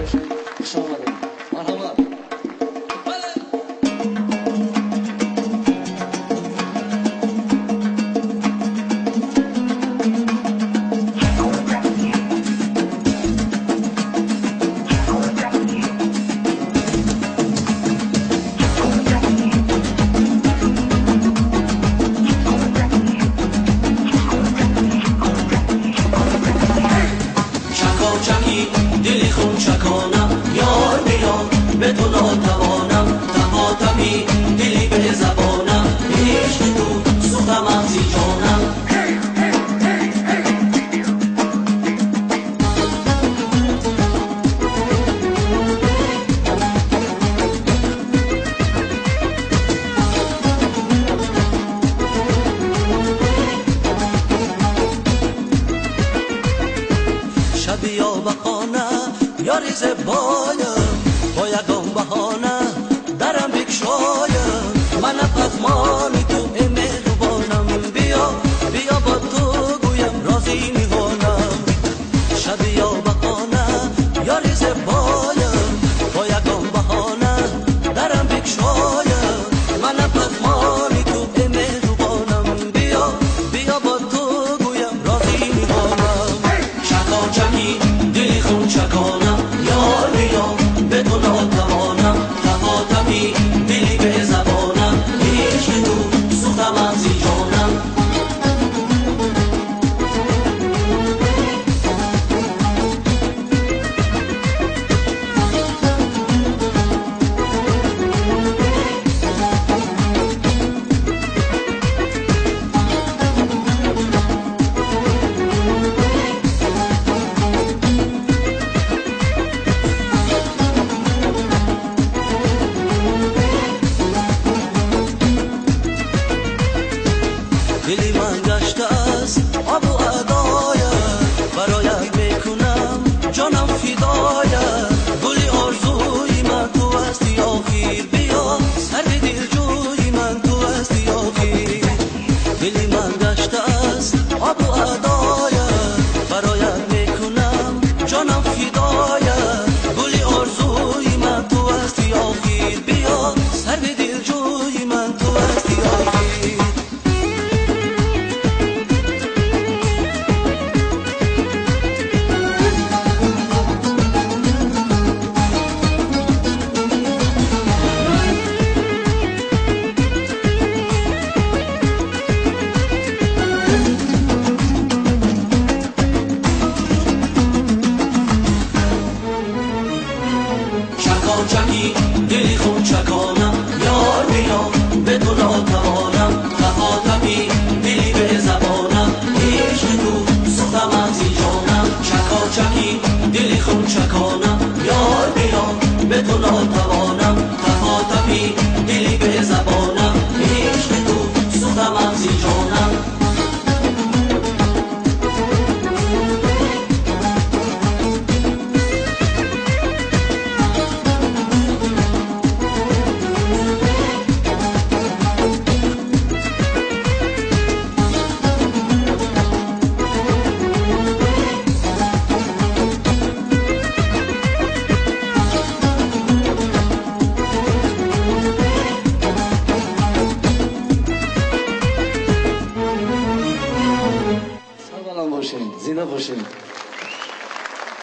Бошед, хуш омадед. Марҳамат. دلی خون چکانم یار بیا به تو ناتوانم تپاتپی دلی به زبانم عشق تو سوختم از جانم. شبیا به خانه یاری زبایم با یگان بهانه درم بکشایم من پزمانی تو ای مهربانم بیا بیا با تو گویم رازی میهانم. شبیا به خانه یاری زبایم با یگان بهانه درم بکشایم من پزمانی تو ای مهربانم بیا بیا با تو گویم رازی میهانم. چکاچکی دلی خون چکانم یار بیا به تو ناتوانم تپاتپی دلی به زبانم عشق تو سوختم از جانم. دلی من گشته است آب و ادایت برایت میکنم جانم فدایت گل آرزوی من تو هستی آخر بیا سر دلجوی من تو هستی آخر. دلی من گشته است آب و ادایت برایت میکنم جانم فدایت گل آرزوی من تو هستی آخر بیا سر دلجوی من تو هستی آخر. چکاچکی دلی خون چکانم یار بیا به تو ناتوانم تپاتپی دلی به زبانم عشق تو سوختم از جانم. چکاچکی دلی خون چکانم.